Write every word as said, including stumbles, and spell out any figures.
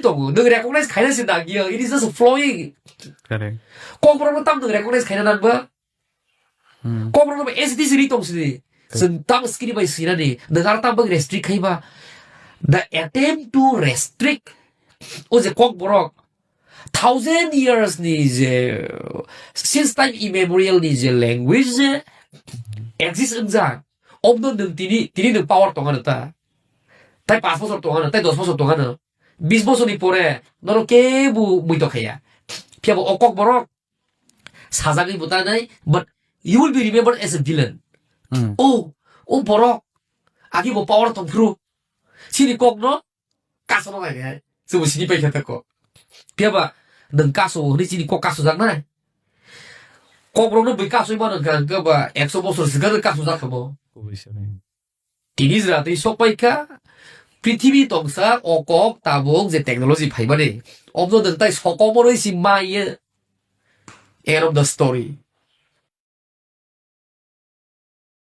tongo. Nwng recognize khaina se nang ya. It is just flowing. Correct. Kokborok no tam nwng recognize khaina nang ba? Hmm. Kokborok no S T C ri tong sini. Correct. Chwng tam skini bai sinani. Nwng ar tam bang restrict khai ba. The attempt to restrict. O je Kokborok. Thousand years ni je, since time immemorial ni je language je exist wngjak. Obno nwng tini, tini nwng power tongano ta. Tai panch bosor tongano, tai dos bosor tongano. Bis bosor ni pore, nono kebu muito khaya. Phiya bo o Kokborok sajagwi butanai, but you will be remembered as a villain. Hmm. Oh, o borok, agi bo power tongphuru. Sini kokno, kasono nai hai. Subu sini pai khata ko. Phiya ba, nwng kaso hwnwi chini kok kaso jak nai. Kokborok no bui kasoi mano hwnkha hwnkhe ba ekso bosor swkang kaso jak kha bo. Kubui sani. Tini jora twi sok pai kha, prithibi tongsa o kok tabuk je technology phaimani. Obno nwng tai sokomoroi si ma ye. End of the story.